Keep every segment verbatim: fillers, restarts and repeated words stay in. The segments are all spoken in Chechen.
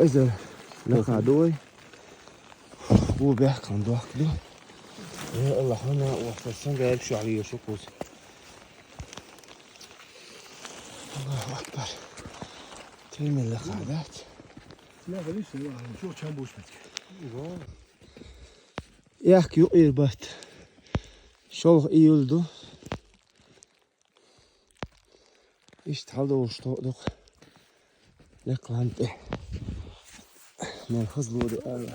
Иза лакха ду вай. Ху бехкан дохк ду. Я Аллах, хана вахтасан гайб шугӀли яшу кус. Аллаху акбар. Теймел лакха дац. Ма гӀалиш, чу чам буш бетке. Яхк юкъир бат. ШолгӀа июль ду. Иштта хьалдолуш тоъ дукха. Лекха лам тӀе. Мел хазло ду ала.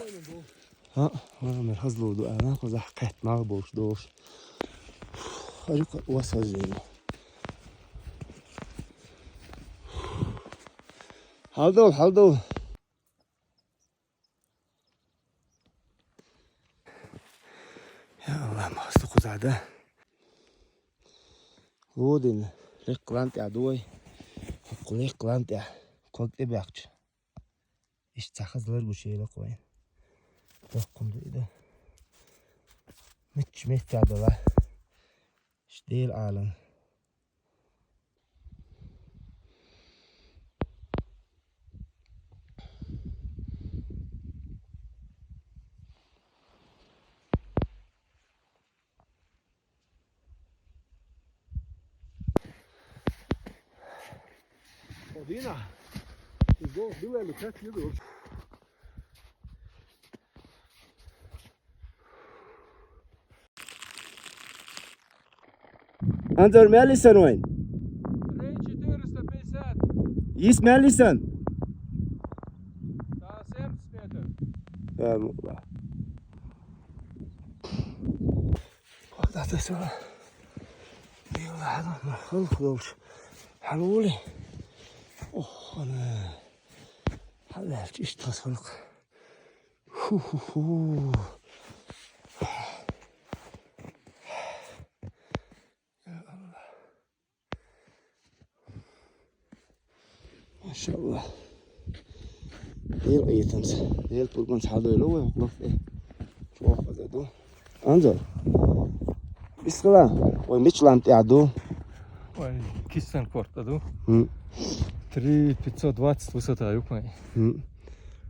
ХӀа, хӀа, мел хазло ду ала. Кхузахь кхетта мал болуш долуш. Харика васазина. Хьалдол, хьалдол. Я Аллах, ма хаза кхузахь да. Лодин, лекха лам тӀехь ду вай. ХӀокху лекха лам тӀехь ког тӀе баьхча. Иштта цхьа хаза лар гуш елакх вайн. Доккхун ду и да. Мичча меттехь дала. Иштта Делан Ӏалам. Odina. Go, bilo je lukat, jede. Анзор, мел йисан вайн? Три четыреста пятьдесят. Йис мел йисан? Да, семьдесят метров. Да, ну, да. Хьалдатасала. Дилла хьалха долуш. Хьалули. Ох, ана. Хьаллаьлча иштта хаза халкъ. Ху-ху-ху. Машалла. Дел къийтамца. Дел пурбанца хьалдойла вай хӀокху лафе. ЧӀогӀа хаза ду. Анзор. Бисмилла. Вай мича лам тӀехь ду? Вай кисан корта ду. ХӀм. Три пятьсот двадцать высота юкъай. ХӀм.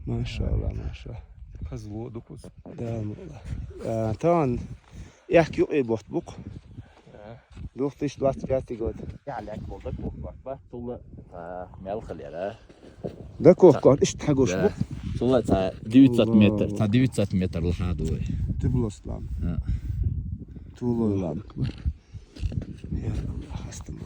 Машалла, машалла. Хазло ду кхуза. Да, молла. А, тан, яхк юкъе бохт букх. Да. Две тысячи двадцать пятый год. Я лек болда кохкорт ба. Цул, а, мел хилера. Да кохкорт, иштта хьагуш бу. Цул цхьа девятьсот метр, цхьа девятьсот метр лаха ду вай. Ты был Аслан. А. Тулой лам. Я Аллах, хастам.